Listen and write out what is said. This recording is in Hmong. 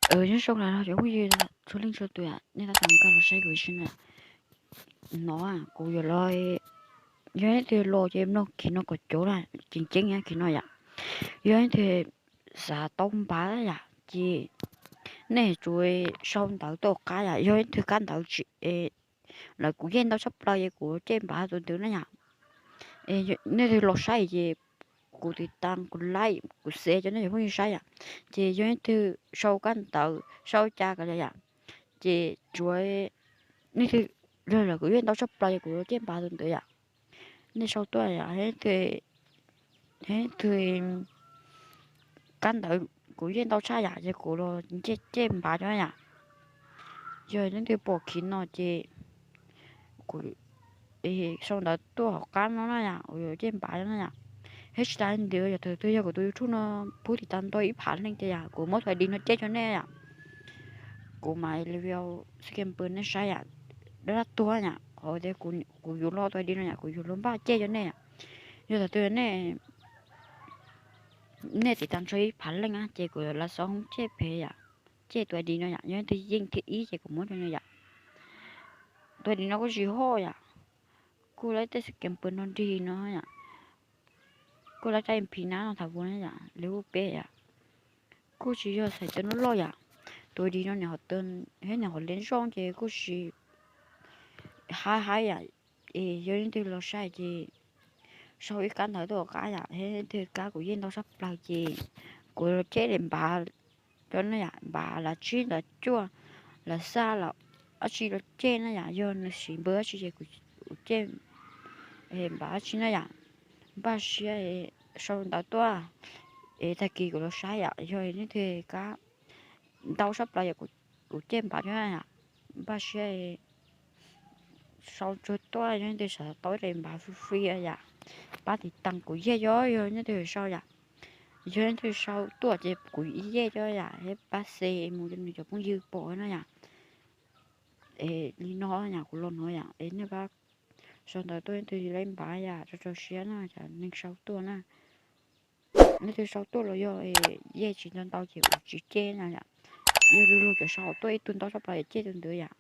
Nyob zoo na cov phooj ywg txhua leej txhua tus, nej tab tom nkag los saib kuv ib si na. No kuv yuav los, yog leej twg los ces mloog kiv no kom cuav na, ceev ceev kiv no yom. Yog leej twg xav tau npav yom, ces nej tsuas sau ntawv tuaj qab yom. Yog leej twg kab ntawv tsis, lawv kuv yeej ntau tshaj plaws ces kuv cem npav tus ntawd na yom. Nej twg los saib ces kuv tiv tas, kuv like, kuv share cov nej cov phooj ywg saib yom. Ces yog leej twg sau kab ntawv sau cas ko yom, ces tsuas nej twg, lawv kuv yeej ntau tshaj plaws ces kuv cem npav tus ntawd yom. Nej sau tuaj yom, leej twg kab ntawv kuv yeej ntau tshaj yom, ces kuv los cem npav cov yom. Yog leej twg pom kiv no ces kuv sau ntawv tuaj hauv qab no na yom, kuv yuav cem npav cov na yom. Thiab tsis tas li ntawd, yog thaum twg yog kuv tus YouTube no pub tiv tas ntau ib phav leej ces yom, kuv muab tus ID no cem cov nej yom. Kuv mam li video scamper nej saib yom, dab dab tuag yom, qhov tias kuv yuav los tus ID no yom, kuv yuav los npaj cem cov nej yom. Yog thaum twg nej, nej tiv tas ntau ib phav leej na ces kuv yuav los xov hoob cem pem yom, cem tus ID no yom. Yog leej twg yeej thib ib ces kuv muab rau nws yom. Tus ID no kuj tsis hoj yom, kuj laib tej scamper no nrig no yom, kuj laib rab MP nab no thaum ub na yom, lawv hu peb yom. Kuj tsis yog xaiv cov loj loj yom, tus ID no nws ho, thiab nws ho liab zoo ces kuj tsis haib haib yom. Es yog leej twg los saib ces sau ib kab ntawv tuaj qab yom, thiab leej twg kab kuv yeej ntau tshaj plaws ces kuv los cem li npav cov na yom, npav las tsib las cuaj las xya las dab tsi los cem na yom. Yog nws siv npawb dab tsi ces kuv cem npav dab tsi na yom. Npaj siab sau ntawv tuaj es tag kis kuv los saib yom. Yog leej twg kab ntau tshaj plaws yom, kuv cem npav cov na yom. Npaj siab sau tsuag tuaj, yog leej twg xav tau ib daim npav free free yom, pab tiv tas kuv yeej cov, yog leej twg sau yom. Yog leej twg sau tuaj ces kuv yeej cov yom, thiab pab share mus rau nws cov phooj ywg pom na yom. Es li no yom, kuv los no yom, es nej pab sau ntawv tuaj, leej twg laib npav yom, tso tso siab na, cov neeg sau tuaj na. Leej twg sau tuaj los yog yeej tsis ntau ntau ces kuv tsis cem na yom. Yog lu lug cov sau tuaj ib tug ntau tshaj plaws ces cem tus ntawd yom.